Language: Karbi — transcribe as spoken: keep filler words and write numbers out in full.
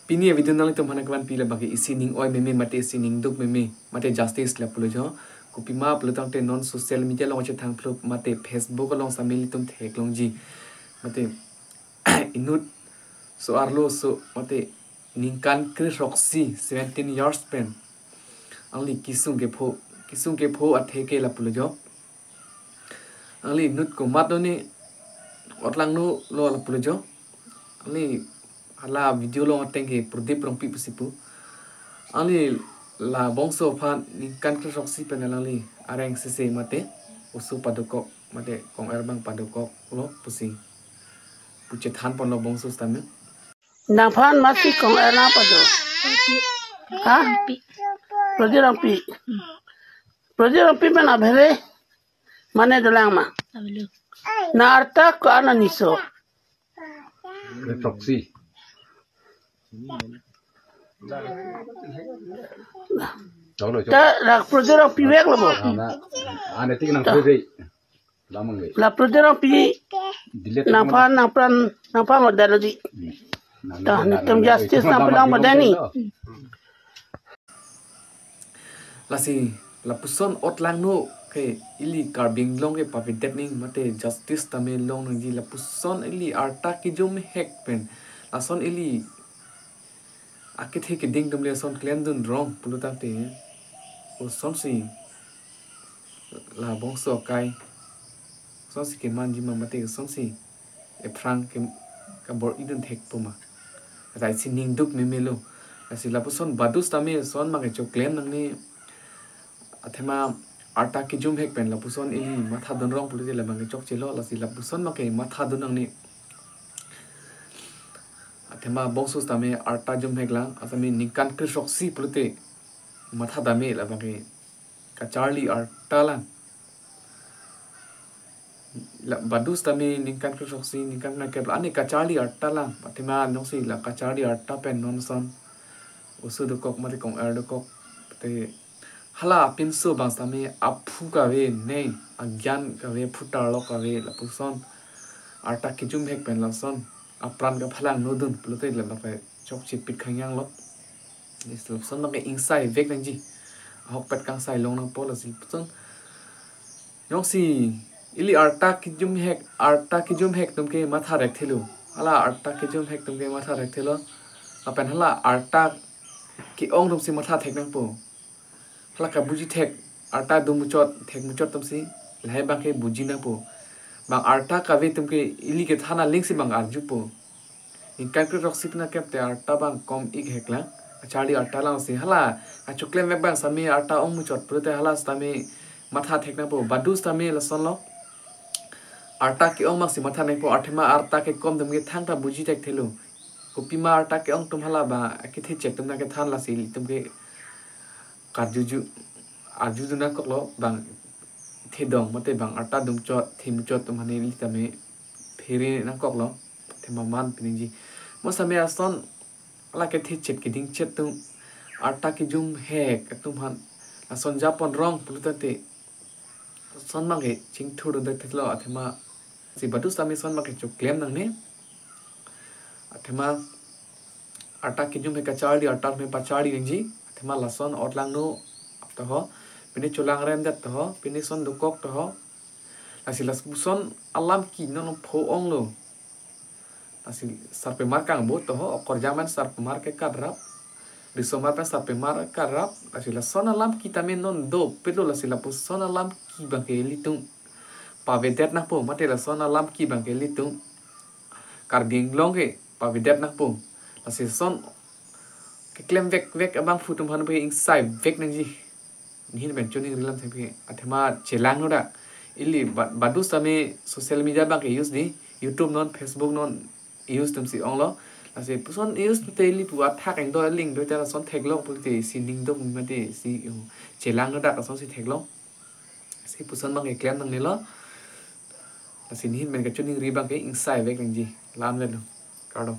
Pini a-video nanglitum aphan nangkevanpi labangke isi ning oi meme mate isi ning duk meme mate justice lapulo jo. Kopima pulotangte non social media along chethang phlup mate Facebook along sitame ilitum theklongji. Mate inut so-arlo so mate ningkan kre-throksi, seventeen years pen alangli kesung kepho, kesung kepho athe ke lapulo jo. Alangli inut komat lo ne, otlangno lo lapulo jo. Alangli hala video along ateng ke Prodip Rongpi pusi pu. Alangli labangso aphan ningkan kre-throksi pen alangli areng sese mate oso padokok mate kong-er abang padokok lo pusi pu chethan ponlo bangso sitame. Nangphan masi kong-er nangpado. Ha? Prodip Rongpi. Prodip Rongpi pen abhere. Mane dolang ma. Abelo. Na arta ko-an aniso. Proxy. Cholo, cholo. Ta la Prodip Rongpi vek lo bo. Ana, ana tik nang kre. Lamang le. La Prodip Rongpi. Delete nangphan, nangphan, nangphan mo dalo di. Hmm. Ta, nelitum justice nangphan lang mo dani. Lasi lapuson otlangno ke ili Karbi Anglong ke pavedet ning mate justice tame long nangji, lapuson ili arta kejum hek pen. Lason ili akethe keding atum le ason klemdun rong pulotangte, osonsi labangso akai, osonsi kemanji ma mate osonsi ephrang ke kabor-idun thekpo ma. Rai si ning duk meme lo. Lasi lapuson badu sitame ason abangke choklem nangne. Athema arta kejum hek pen lapuson ili mathadun rong pulote labangke chokchelo, lasi lapuson abangke mathadun nangne. Athema bangso sitame arta jum hek lang, asitame ningkan kre-throksi pulote mathadame labangke kacharli arta lang. La badu sitame ningkan kre-throksi, ningkan kre-kep la, ani kacharli arta lang. Athema jongsi la kacharli arta pen non ason oso dokok mate kong-er dokok te hala apinso abang sitame aphu kave ne, agyan kave, aphu tarlok kave, lapuson arta kejum hek pen lason apran kaphalangnodun pulote labangke chokche pit khangyang lo. Lason abangke ingsai vek nangji. Ahokpet kangsai long nangpo lasi lapuson. Jongsi ili arta kejum hek, arta kejum hek atum ke matha rekthelo. Hala arta kejum hek atum ke matha rekthelo. Lapen hala arta ke-ong atumsi matha thek nangpo. Hala kabuji thek, arta dun muchot, thek muchot atumsi lahai abangke buji nangpo. Bang arta kave atum ke ili kethan alingsi bang arjupo. Ningkan kre-throksi pen akep te arta abang kom ik hek lang. Kacharli arta lang si hala kachoklem vek abang sitame arta ong muchot pulote hala sitame matha thek nangpo. Badu sitame lasonlo. Arta ke-ong abangsi matha nangpo, athema arta kekom atum ke thangta buji thekthelo. Kopima arta ke-ong atum hala abang akethe chek atum nangkethan, lasi ilitum ke karjuju, arjudun nangkoklo, bang thedong mate bang arta dun muchot, the muchot atum hani ili tame phere nangkoklo, athema man piningji. Mo sitame ason hala kethe chet keding chet atum, arta kejum hek atum aphan lason japon rong pulotangte ason abangke chingthurdun thekthelo, athema si badu sitame ason abangke choklem nangne. Athema arta kejum hek kacharli arta atum pacharli nangji. Athema lason otlangno to ho, pine cholang remdet to ho, pine ason dokok to ho. Lasi lapuson alam ke non pho-onglo. Lasi sarpimar kangbo to ho, okorjang pen sarpimar ke kadrap, risomar pen sarpimar kadrap. Lasi lason alam ke tame non dopetlo, lasi lapuson alam ke abangke ilitum pavedet nangpo, mate lason alam ke abangke ilitum Karbi Anglong ke pavedet nangpo. Lasi lason keklem vek vek abangphu atum aphan abangke ingsai vek nangji. Nihin pen choning rilam thek ke athema chelangno dak. Ili ba-, badu sitame social media abangke use di, YouTube non, Facebook non use atumsi onglo. Lasi lapuson use te ili pu athak ingdo aling do te lason theklong pulote si ning duk mate si, uh, chelangno dak asonsi theklong. Si lapuson abangke klem nangnelo. Lasi nihin pen kachoningri abangke ingsai vek nangji. La-an avelo. Kardom.